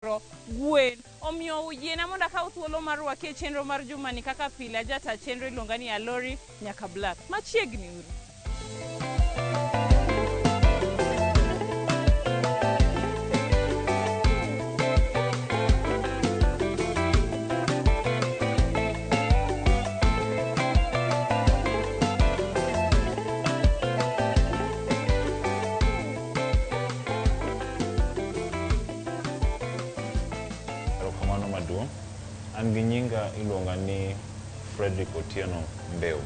Gwen. Omiyo yiena mondo akaw thuolo mar rwaki e chenro mar jumani kaka pile jata chenro iluonga ni Alori nyaka Black. Machiegni uru. Erokamano maduong'. An gi nyinga iluonga ni Frederick Otieno Mbeu.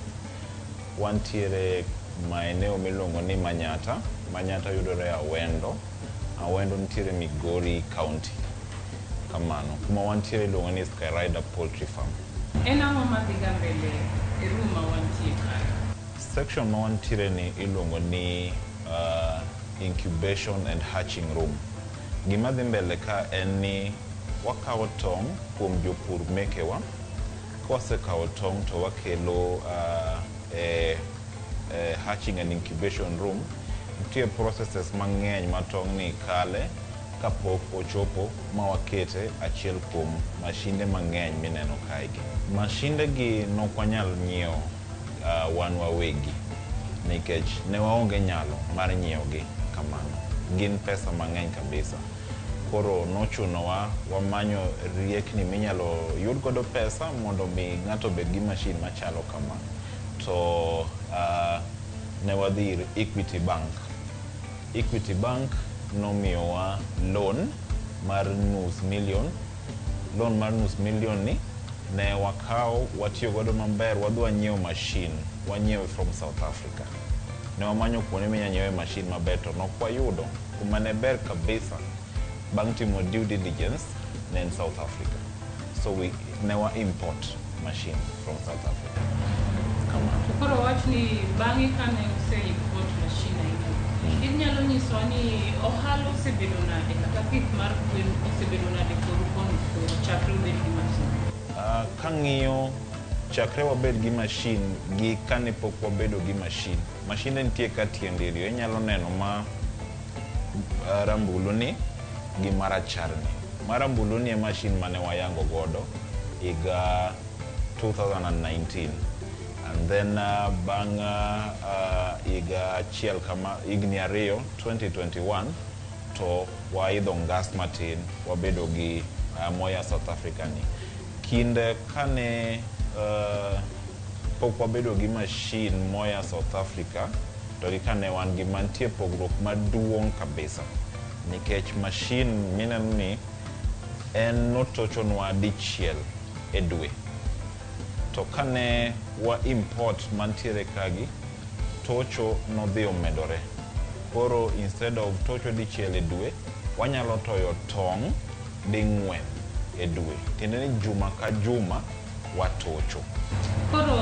Wantiere maeneo miluongo ni Manyata. Manyata yudore Awendo. Awendo nitiere Migori County. Kamano. Kuma wantiere iluongo ni Skyrider Poultry Farm. En ang'o madhiga mbele e room ma wantie kae? Section ma wantiere ni iluongo ni incubation and hatching room. Gima dhi mbele ka en ni wakawo tong' kuom jopur mekewa. Kwasekawo tong' to wakelo e hatching and incubation room. Nitie processes mang'eny ma tong' ni kale kapok ochopo ma wakete achiel kuom mashinde mang'eny mineno kae gi. Mashinde gi nok wanyal nyiewo wan wawegi nikech ne waonge nyalo mar nyiewo gi kamano. Gin pesa mang'eny kabisa. Koro nochunowa wamanyo riekni minyalo yud godo pesa mondo mi ng'ato obed gi mashin machalo kama. To ne wadhi ir Equity Bank. Equity Bank nomiyowa loan mar nus million. Loan mar nus million ni ne wakawo watiyo godo maber wadhi wanyiewo machine wanyiewe from South Africa. Ne wamanyo kuonde minyalo nyiewe machine maber to nok wayudo. Kuma ne ber kabisa bang' timo due diligence ne en South Africa. So we ne wa import machine from South Africa. Kamano. To koro wach ni bang'e kane use import machine aina inyalo nyisowa ni ohala osebedo nade kata pith mar gwen osebedo nade koru koni chakre ubed gi machine? Kang'iyo chakre wabed gi machine gi kane pok wabedo gi machine. Mashinde nitie ka tiende diriyo. Inyalo neno ma rambulu ni gi marachar ni. Marambulu ni e machine mane wayango godo higa 2019. And then bang' higa achiel kama higni ariyo 2021 to waidho ngas matin wabedo gi moya South Africa ni. Kinde kane pok wabedo gi machine moya South Africa to gi kane wan gi mantie pogruok maduong' kabisa nikech machine mineno ni en notochonwa dichiel e dwe. To kane wa import mantiere kagi, tocho nodhi omedore. Koro instead of tocho dichiel e dwe, wanyalo toyo tong' ding'wen e dwe. Tiende ni juma ka juma watocho. Koro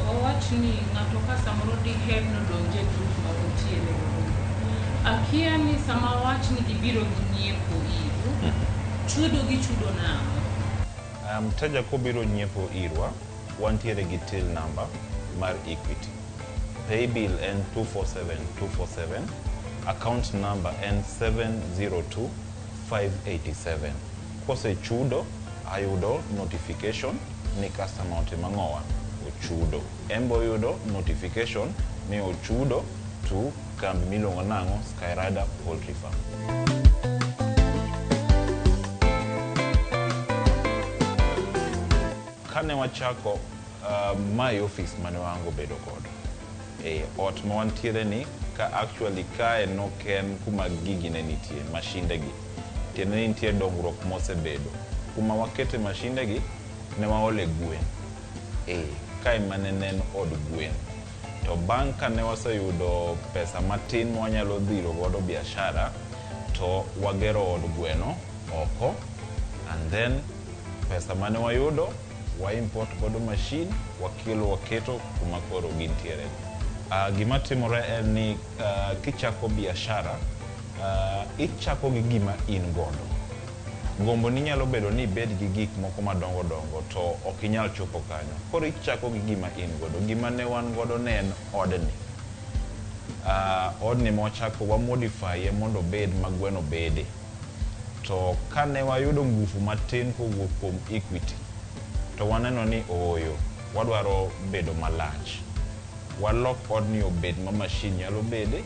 owach ni ng'ato ka samoro diher nodonje group ma untiere godo. Akia ni sama wach ni gibiro ginyiepo iru, chudo gichudo nang'o? Mteja kobiro nyiepo irwa, wantiere gi till number mar Equity. Paybill en 247247, account number en 702587. Kosechudo, ayudo notification ni customer otimo ang'owa? Ochudo. En be oyudo notification ni ochudo to kambi miluongo nang'o? Skyrider Poultry Farm. Kane wachako mae office mane wahango bedo godo. Ot ma wantiere ni ka actually kae nok en kuma gigi ne nitie, mashinde gi. Tiende ni nitie dongruok mosebedo. Kuma wakete mashinde gi ne waole gwen. Kae mane ne en od gwen. To bang' kane waseyudo pesa matin ma wanyalo dhiro godo biashara, to wagero od gweno oko and then pesa mane wayudo wa import godo machine wakelo waketo kuma koro gintiere. Gima timore en ni kichako biashara, ichako gi gima in godo. Gombo ni nyalo bedo ni ibed gi gik moko madongo dongo to ok inyal chopo kanyo. Koro ichako gi gima in godo. Gima ne wan godo ne en odni. Odni mwachako wa modify mondo obed ma gweno bede. To kane wayudo ngufu matin kowuok kuom Equity, to waneno ni ooyo, wadwaro bedo malach. Walok odni obed ma machine nyalo bede,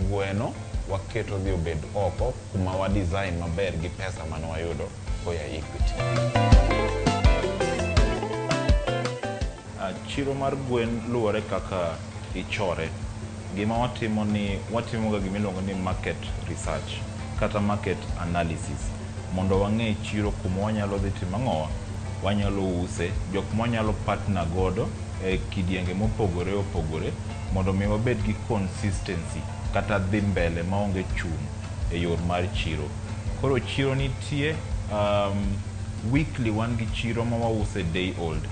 gweno waketo dhi obed oko kuma wa design maber gi pesa mane wayudo koya Equity. Chiro mar gwen luwore kaka ichore. Gima watimo ni watimo ga gima iluongo ni market research kata market analysis mondo wang'e chiro kuma wanyalo dhi timo ang'owa, wanyalo use, jok mwanyalo partner godo e kidienge mopogore opogore mondo mi wabed gi consistency kata dhi mbele maonge chung' e yor mar chiro. Koro chiro nitie, weekly wan gi chiro ma wause day old.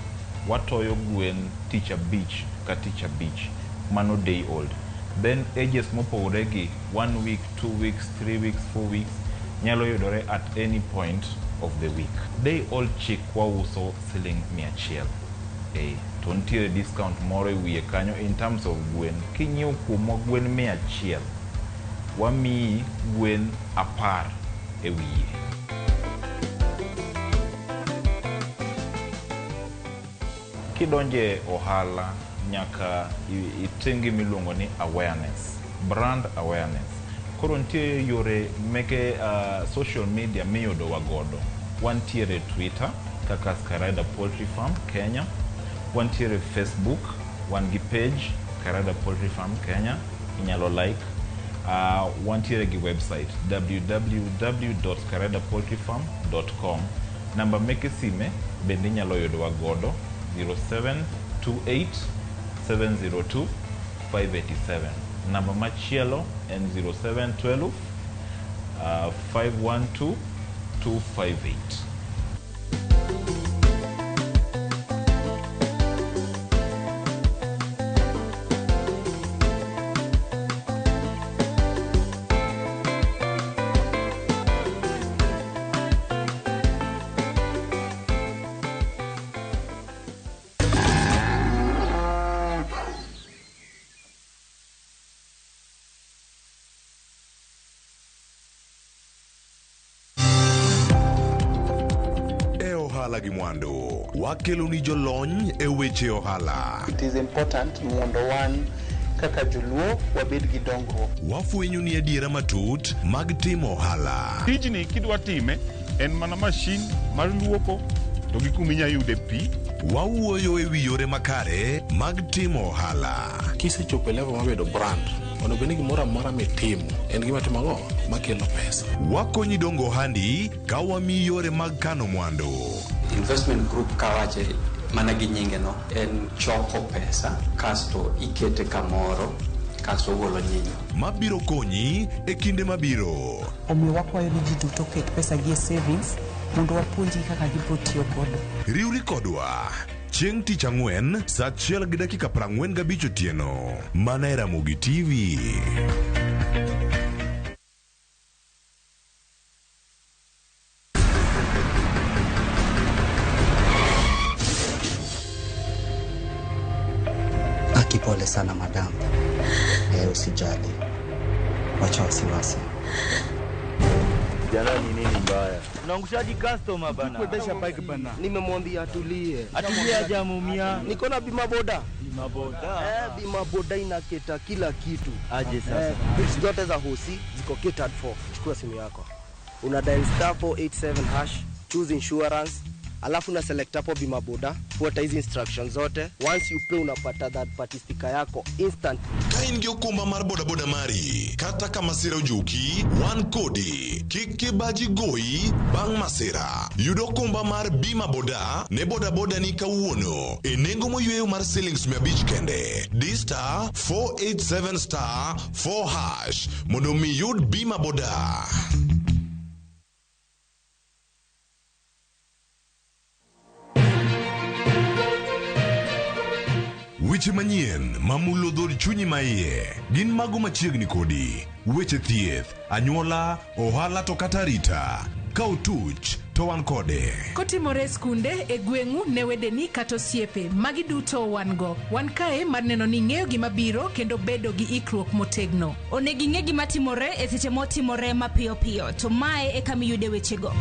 Watoyo gwen tich abich ka tich abich, mano day old. Then ages mopogore gi 1 week, 2 weeks, 3 weeks, 4 weeks nyalo yudore at any point of the week. Day old chick wauso siling 100. To nitiere discount moro e wiye kanyo in terms of gwen. Kinyiewo kuomwa gwen 100, wamiyi gwen 10 e wiye. Kidonje ohala nyaka itim gima iluongo ni awareness, brand awareness. Koro nitie yore meke social media miyudowa godo. Wantiere Twitter kaka Skyrider Poultry Farm Kenya. Wantiere Facebook, wan gi page Skyrider Poultry Farm Kenya, inyalo like. Wantiere gi website www.skyriderpoultryfarm.com. Namba meke sime bende inyalo yudowa godo 0728 702 587. Namba machielo en 0712 512 258. E ohala gi mwandu, wakelo ni jolony e weche ohala. It is important mondo wan kaka joluo wabed gi dongruok. Wafwenyo ni adiera matut mag timo ohala. Tijni kidwa time en mana mashin mar luoko to gi kuma inya yude pi. Wawuoyo e wi yore makare mag timo ohala. Kisechopo e level mar bedo brand, onego bed ni gimoro amora mitimo en gima timo ang'o makelo pesa. Wakonyi dongo ohandi ka wamiyi yore mag kano mwandu. Investment group kawache mana gi nyinge no en choko pesa kasto ikete kamoro kasto ogolo nyinyo. Mabiro konyi e kinde mabiro. Omiyo wakwayo ni ji duto oket pesa gi e savings mondo wapuonjgi kaka gibiro tiyo godo. Riwri kodwa chieng' tich ang'wen sa 1:45 otieno mana e Ramogi TV. Aki, pole sana madam. Usijali, wacha wasiwasi. Jana ni nini mbaya? Unaangushaji customer bana. Kuendesha bike bana. Nimemwambia atulie. Atulie hajamuumia. Niko na bima boda. Bima boda. Bima boda inaketa kila kitu. Aje sasa. Bills zote za hosi ziko catered for. Chukua simu yako. Una dial star 487 hash, choose insurance, alafu una select hapo bima boda, fuata hizi instructions zote. Once you pay unapata third party sticker yako instant. Ka in gi okumba mar bodaboda mari, kata ka masira ojuki, wan kodi. Kik kibaji goyi bang' masira. Yud okumba mar bima boda ne bodaboda ni kawuono e nengo moyweyo mar silings 500 kende. Di star 487 star 4 hash mondo mi yud bima boda. Weche manyien mamulo dhood chunyi maiye gin mago machiegni kodi. Weche thieth, anyuola, ohala to kata arita. Ka otuch to wan kode. Kotimore e skunde, e gweng'u, ne wedeni kata osiepe, magi duto wan go. Wan kae mar neno ni ing'eyo gima biro kendo bedo gi ikruok motegno. Onego ing'e gima timore e seche motimore mapiyo piyo, to mae e kama iyude wechego.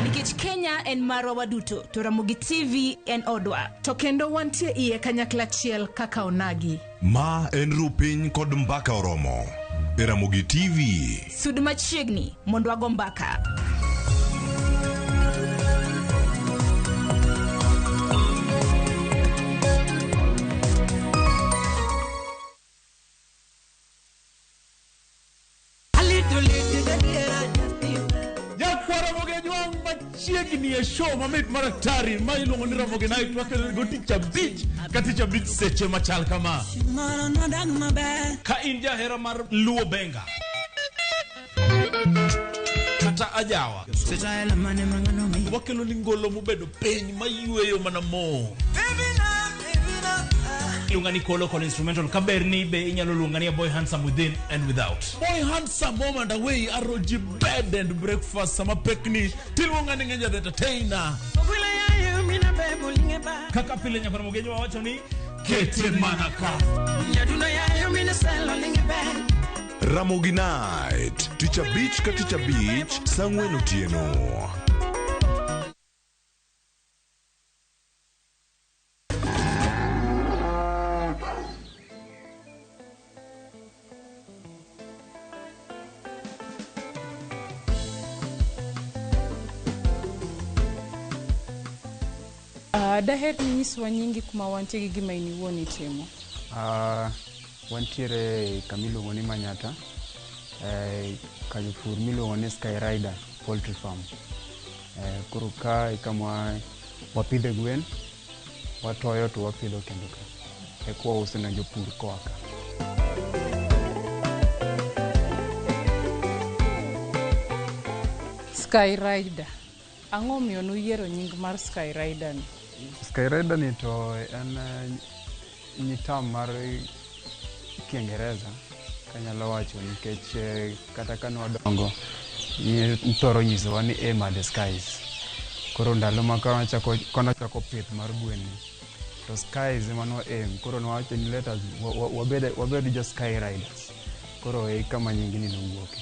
Nikech Kenya en marwa waduto, to Ramogi TV en odwa. To kendo wantie iye kanyakla achiel kaka onagi. Ma en Rupiny kod Mbaka Oromo e Ramogi TV. Sud machiegni mondo wago mbaka. Nyakwar Ramogi Ajwang' machiegni e show mamit mar atari ma iluongo ni Ramogi Night wakelo go tich abich ka tich abich seche machal kama. Ka in jahera mar Luo Benga kata ajawa, wakelo ni ngolo mobedo piny mayweyo mana mo. Iluonga ni Kolo kod instrumental kaber ni be inyalo luonga ni a boy handsome within and without. Boy handsome home and away ROG bed and breakfast sama pekni tiluonga ni Ng'enja the entertainer. Kaka pile nyakwar Ramogi Ajwang' wacho ni kete mana ka. Ramogi Night, tich abich ka tich abich, saa ang'wen otieno. Daher ni nyiswa nyingi kuma wantie gi gima in iwuon itimo. Wantiere kama iluongo ni Manyata, kar jopur miluongo ni Skyrider Poultry Farm. Koro ka e kama wapidhe gwen, watoyo to wapidho kendo ka. Eka wauso ne jopur koa ka. Skyrider. Ang'o omiyo nuyiero nying mar Skyrider ni? Skyrider ni to en nyitam mar Kiingereza kanyalo wacho nikech kata ka nwadongo nithoro nyisowa ni aim at the skies. Koro ndalo ma kanwachako pith mar gwen ni, to skies ema nwa aim. Koro nwawacho ni let us wabed jo Skyriders. Koro e kama nying ni nowuoke.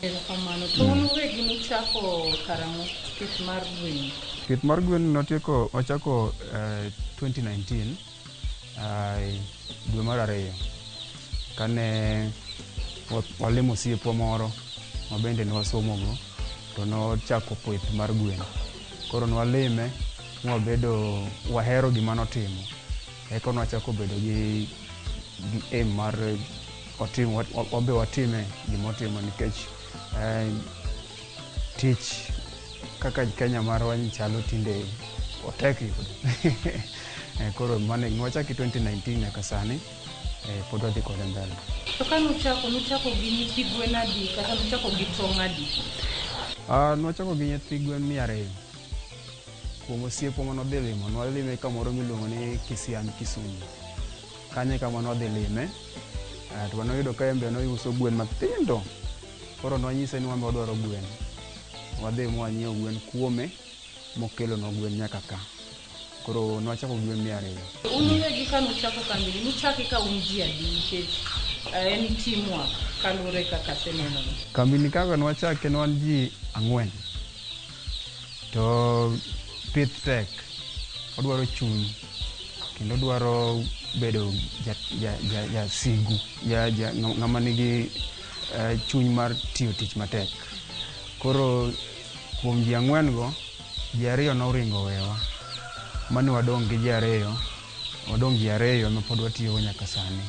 Erokamano. To un uwegi nuchako karang'o pith mar gwen? Pith mar gwen notieko wachako 2019 dwe mar ariyo kane walimo osiepwa moro ma bende ne wasomogo to nochako pith mar gwen. Koro nwalime mwabedo wahero gima notimo, eka nwachako bedo gi aim mar otim wabe watime gimotimo nikech tich kaka Kenya marwa ni chalo tinde otek yudo. Koro mano nwachako 2019 nyaka sani pod wadhi kode mbele. To ka nuchako, nuchako gi nyithi gwen adi kata nuchako gi tong' adi? Nwachako gi nyithi gwen 200 kuom osiepwa manodhi limo. Nwalime kamoro miluongo ni Kisian Kisumu. Kanyo e kama nwadhi lime to wanoyudo ka en be noiuso gwen mathindo. Koro nwanyise ni wan be wadwaro gwen. Wadhi mwanyiewo gwen kuome mokelonwa gwen nyaka ka. Koro nwachako gi gwen 200. Un uwegi ka nuchako kambi ni, nuchake ka un ji adi nikech en teamwork kaluwore kaka aseneno ni. Kambi ni kaka nwachake ne wan ji 4. To pith tek, odwaro chuny kendo odwaro bedo jasigu, ng'ama nigi chuny mar tiyo tich matek. Koro kuom ji 4 go, ji 2 noringo owewa. Mane wadong' gi ji 2, wadong' ji 2 ma pod watiyogo nyaka sani.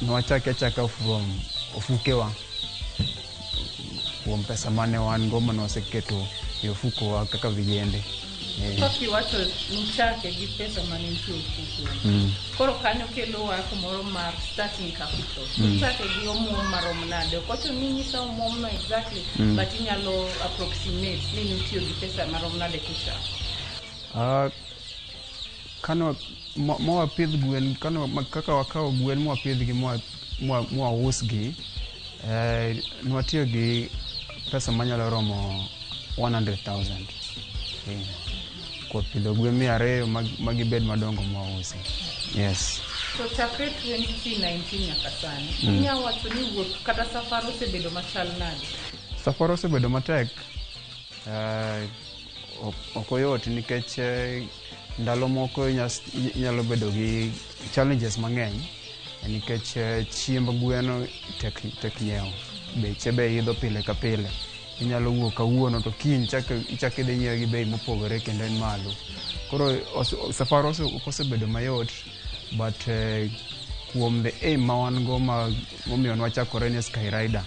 Nwachake achaka from ofukewa, kuom pesa mane wan go mane waseketo e ofukowa kaka vijende. Kaka iwacho nuchake gi pesa mane nitie e ofuku. Koro kanyo kelowa kumoro mar starting capital. Nuchake gi omuom marom nade? Ok ochuno ni inyisa omuom no exactly, but inyalo approximate ni nutiyo gi pesa marom nade kuchako. Kano mwapidh gwen, kano kaka wakawo gwen mwapidhgi mwausgi, Nwatiyo gi pesa manyalo romo 100,000 kuom pidho gwen 200 magibed madongo mwausi. Yes. To chakre 2019 nyaka sani, inyalo wacho ni wuoth kata safar osebedo machal nade? Safar osebedo matek. Ok oyot nikech ndalo moko inyalo bedo gi challenges mang'eny nikech chiemb gweno tek nyiewo, beche be idho pile ka pile. Inyalo wuok kawuono to kiny ichak idhi nyiewe gi bei mopogore kendo en malo. Koro safar ok osebedo mayot, but kuom the aim ma wan go momiyo nwachakore ni Skyrider,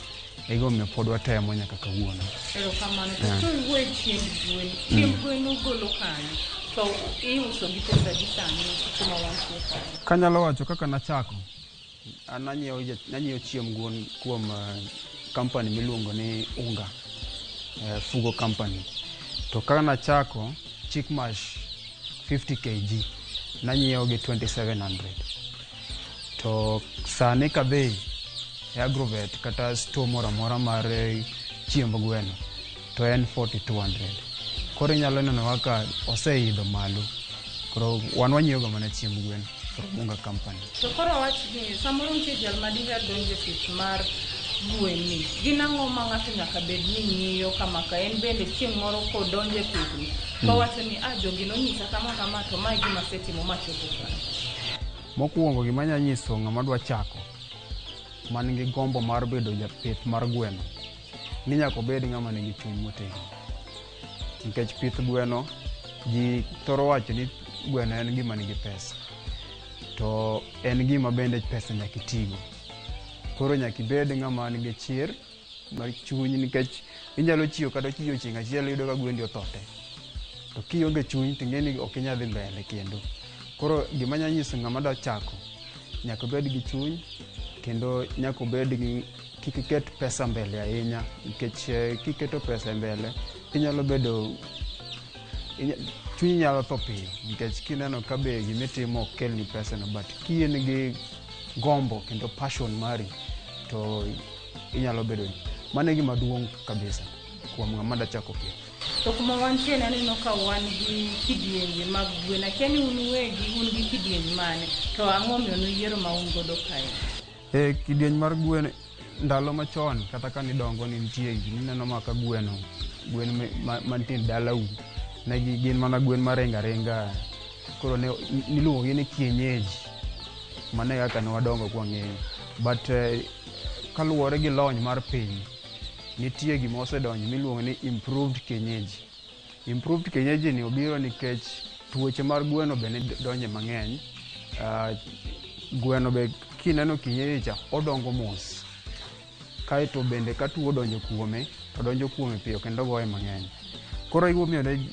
ego pod watemo nyaka kawuono. Erokamano. To kiwuoyo e chiemb gwen, chiemb gwen ugolo kanye? To iuso gi pesa adi sani kuma wantie kae? Kanyalo wacho kaka nachako, an nanyiewo chiemb gwen kuom company miluongo ni Unga, Fugo Company. To kaka nachako, chick mash 50 kg nanyiewo gi 2700. To sani kadhi e agrovet kata store moro amora mar chiemb gweno to en 4200. Koro inyalo neno kaka oseidho malo. Koro wan wanyiewo ga mana chiemb gwen from Unga Company. To koro wach ni samoro nitie jal madiher donjo e pith mar gwen ni. Gin ang'o ma ng'ato nyaka bed ni ng'iyo kama ka en bende chieng' moro kodonjo e pithni to owacho ni jogi nonyisa kama kama to mae gima asetimo machopo ka. Mokwongo gima anyalo nyiso ng'ama dwa chako man gi gombo mar bedo japith mar gweno ni nyaka obed ng'ama nigi chuny motegno. Nikech pith gweno ji thoro wacho ni gweno en gima nigi pesa, to en gima bende pesa nyaka itigo. Koro nyaka ibed ng'ama nigi chir mar chuny nikech inyalo chiewo kata odiochieng' achiel iyudo ka gwendi otho te. To kionge chuny to ing'e ni ok inyal dhi mbele kendo. Koro gima anyalo nyiso ng'ama dwa chako, nyaka obed gi chuny kendo nyaka obed gi kik iket pesa mbele ahinya nikech kiketo pesa mbele inyalo bedo chunyi nyalo tho piyo nikech kineno ka be gimitimo ok kelni pesa no, but ki in gi gombo kendo passion mari to inyalo bedo. Mano e gima duong' kabisa kuom ng'ama dwa chako pith. To kuma wantie ni aneno ka wan gi kidienje mag gwen. Akia ni un uwegi un gi kidieny mane to ang'o omiyo nuyiero ma un godo kae? Kidieny mar gwen ndalo machon kata ka nidongo ne nitie nineno maka gweno, gwen mantie dalau ne gin mana gwen maringo aringa. Koro ne niluongo gi ni kienyeji. Mano e kaka ne wadongo kwang'eyo. But kaluwore gi lony mar piny, nitie gima osedonjo miluongo ni improved kienyeji. Improved kienyeji ni obiro nikech tuoche mar gweno be ne donje mang'eny. Gweno be kineno kienyeji cha odongo mos. Kaeto bende ka tuo odonjo kuome, to donjo kuome piyo kendo goye mang'eny. Koro emomiyo ne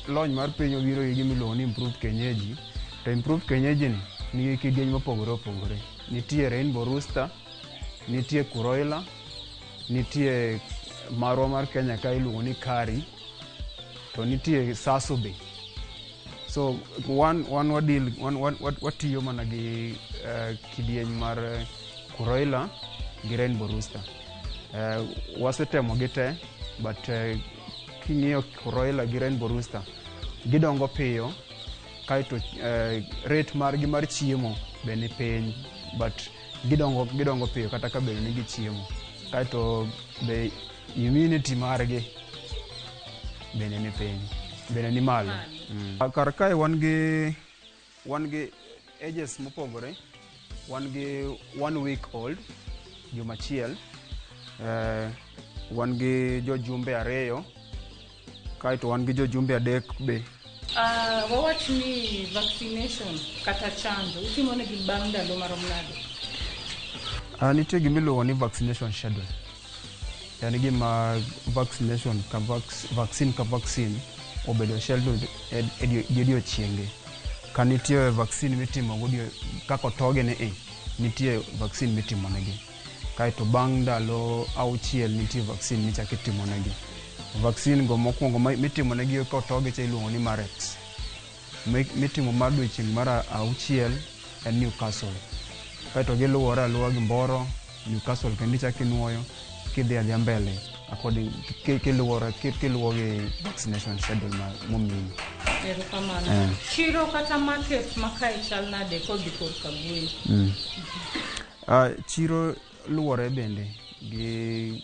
lony mar piny obiro gi gima iluongo ni improved kienyeji. To improved kienyeji ni nigi kidieny mopogore opogore. Nitie rainbow rooster, nitie kuroiler, nitie marwa mar Kenya ka iluongo ni curry, to nitie saso be. So wan wadil wan watiyo mana gi kidieny mar kuroiler gi rainbow rooster. Wasetemo gi te, but king'iyo kuroiler gi rainbow rooster gidongo piyo, kaeto rate margi mar chiemo be ni piny, but gidongo piyo kata ka bed ni gichiemo. Kaeto be immunity margi bende ni piny, bende ni malo. Kar kae wan gi ages mopogore. Wan gi 1 week old, juma achiel, wan gi jojumbe 2, kaeto wan gi jojumbe 3 be. Wawach ni vaccination kata chanjo utimo negi bang' ndalo marom nade? Nitie gima iluongo ni vaccination schedule. En gima vaccination ka vaccine ka vaccine obedo scheduled e odiochienge. Ka nitie vaccine mitimo kaka otogi ni nitie vaccine mitimo negi. Kaeto bang' ndalo 6 nitie vaccine michako itimo negi. Vaccine go mokwongo mitimo negi ka otogi cha iluongo ni Marex. Mitimo mar odiochieng' mar 6 en Newcastle. Kaeto giluwore aluwa gi Mboro, Newcastle kendo ichak inuoyo kidhi adhiya mbele according kiluwore kiluwo gi vaccination schedule ma momiyi. Erokamano. Eh. Chiro kata market ma kae chal nade kodhi korka gwen? Chiro luwore bende gi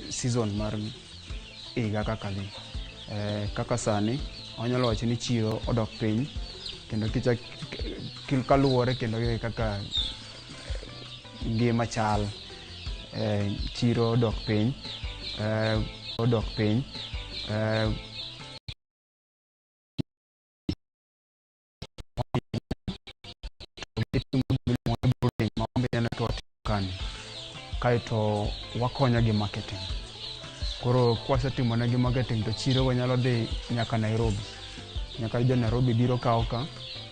season mar higa kaka dhi. Kaka sani wanyalo wacho ni chiro odok piny kendo kichak kaluwore kendo gi kaka ngima chal, chiro odok piny, odok piny. Kani kaeto wakonyo gi marketing. Koro kwasetimo negi marketing to chiro go nyalo dhi nyaka Nairobi, nyaka jo Nairobi biro kawo ka,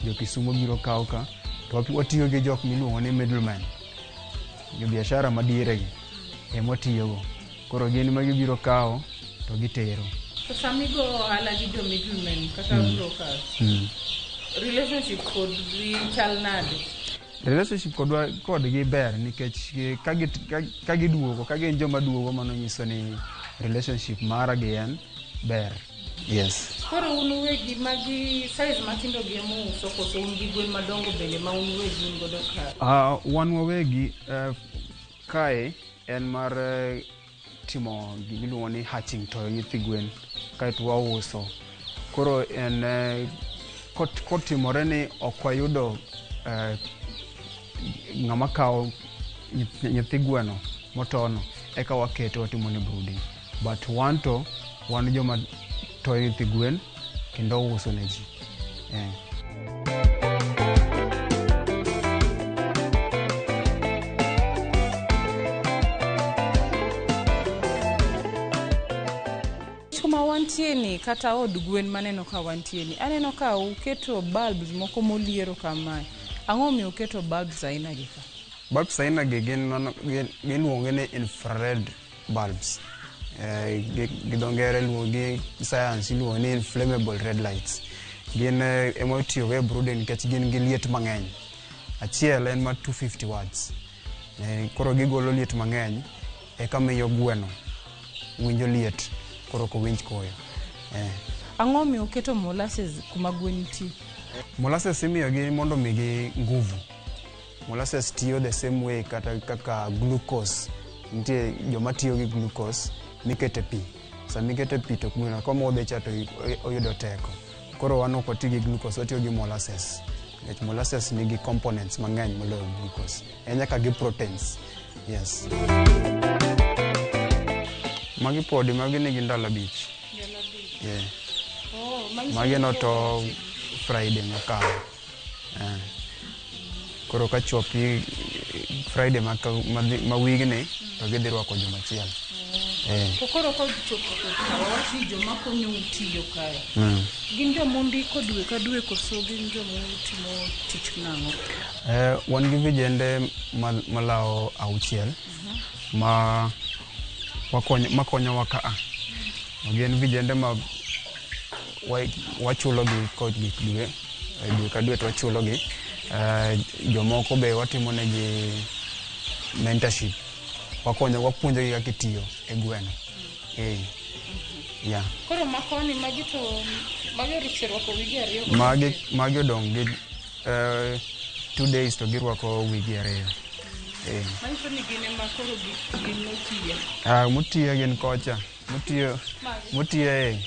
jo Kisumu biro kawo ka, to watiyo gi jok miluongo ni middlemen, jo biashara madiere gi ema watiyogo. Koro gin ema gibiro kawo to gitero. To sama igo ohala gi jo middlemen kata brokers, relationship kodgi chal nade? Relationship kodwa kodgi ber nikech ka giduogo, ka gin joma duogo, mano nyiso ni relationship mara gi en ber. Yes. Koro un uwegi magi size matindo gi ema uuso koso un gi gwen madongo bende ma un uwegi un godo ka? Wan wawegi kae en mar timo gimiluongo ni hatching, toyo nyithi gwen kaeto wauso. Koro en kotimore ni ok wayudo ng'ama kawo nyithi gweno motono, eka waketo watimo ne brooding. But wan to wan joma toyo nyithi gwen kendo uso ne ji. Kuma wantie ni kata od gwen maneno ka wantie ni, aneno ka uketo bulbs moko moliero kamae. Ang'o omiyo uketo bulbs aina gi ka? Bulbs aina gi gin iluongo ni infrared bulbs. Gi dho ngere iluongo gi science iluongo ni inflammable red lights. Gin ema itiyogo e brooding nikech gin gi liet mang'eny. Achiel en ma 250 watts. Koro gigolo liet mang'eny eka miyo gweno winjo liet, koro ok owinj koyo. Ang'o omiyo uketo molasses kuma gwen nitie? Molasses imiyogi mondo omigi nguvu. Molasses tiyo the same way kata kaka glucose. Nitie joma tiyo gi glucose mikete pi. Sama ikete pi to gweno komodhe cha to oyudo teko. Koro wan ok wati gi glucose, watiyo gi molasses. Nikech molasses nigi components mang'eny moloyo glucose. En nyaka gi proteins. Yes. Magi podi, magi nigi ndalo 5. Yeah. Magi noto Friday mokalo. Koro kachopi Friday ma wigni to gidhi rwako juma achiel. To koro kochopo ka wawach ni joma konyou tiyo kae, gin joma undiko dwe ka dwe koso gin joma utimo tich nang'o? Wan gi vijende malawo 6 ma makonyowa kaa. Gin vijende ma wachulogi kogik dwe, dwe ka dwe to wachulogi. Jomoko be watimo negi mentorship. Wakonyo, wapuonjogi kaka itiyo e gweno. Yeah. Koro makoni magi to magi oserwako wige 2. Magi odong' gi 2 days to girwako wige 2. Manyiso ni gin ema koro gin motiye. Motiye gin kocha. Motiye.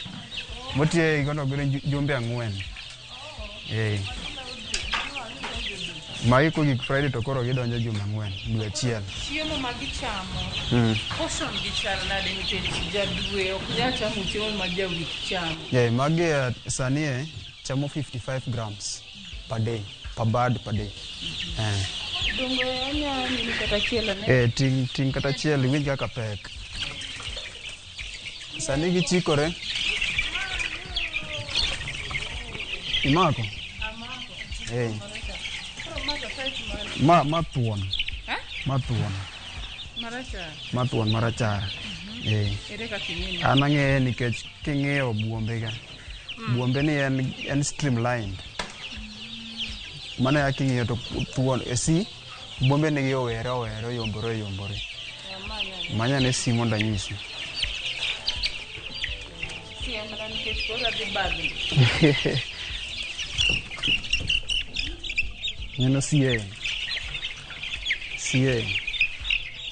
Motiye gono gin jumbe 4. Magi kogik Friday to koro gidonjo juma 4, dwe achiel. Chiemo ma gichamo, portion gi chal nade nikech jadwe ok nyal chamo chiemo ma jawik chamo? Yeah, magi sani chamo 55 grams per day, per bird per day. Donge anya nini kata achiel ane? Ting' kata achiel iwinj kaka pek. Sani gichikore. Imako? Amako. Ma thuon. Ma thuon. Marachar. Ma thuon marachar. Ere kaka ing'eyo? An ang'eye nikech king'iyo buombe ga. Buombe ni en streamlined. Mano e king'iyo to thuon e si Bombe nigi owere owere oyombore oyombore. Manya ne simu mondo anyisi. Siemna nikech koro adhi bagni. Neno CA. CA.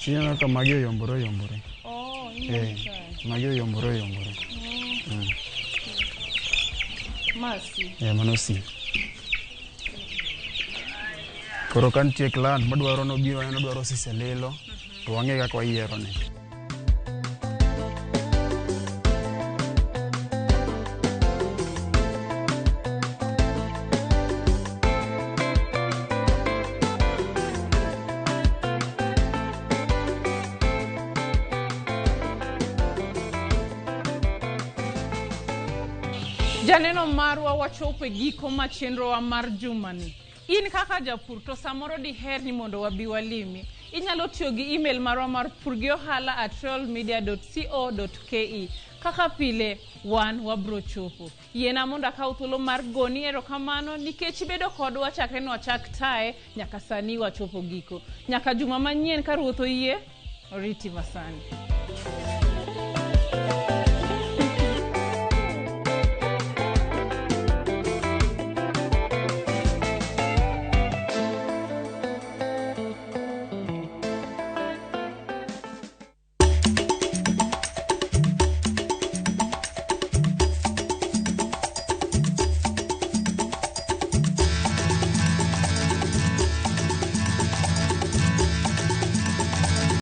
Sineno ka magi oyombore oyombore. Oh, ineno Eh, kae. magi oyombore oyombore. Ma C. Eh, mano C. Koro ka nitie client madwaro nobiro en odwaro siselelo to wang'e kaka wayierone. Janeno marwa wachopo e giko ma chenrowa mar jumani. In kaka japur to samoro diher ni mondo wabi walimi. Inyalo tiyo gi email marwa mar purgiohala@royalmedia.co.ke. Kaka pile, wan wabro chopo. Yiena mondo akaw thuolo mar goni erokamano nikech ibedo kodwa chakre nwachak taye nyaka sani wachopo giko. Nyaka juma manyien ka Ruoth oyie, oriti masani.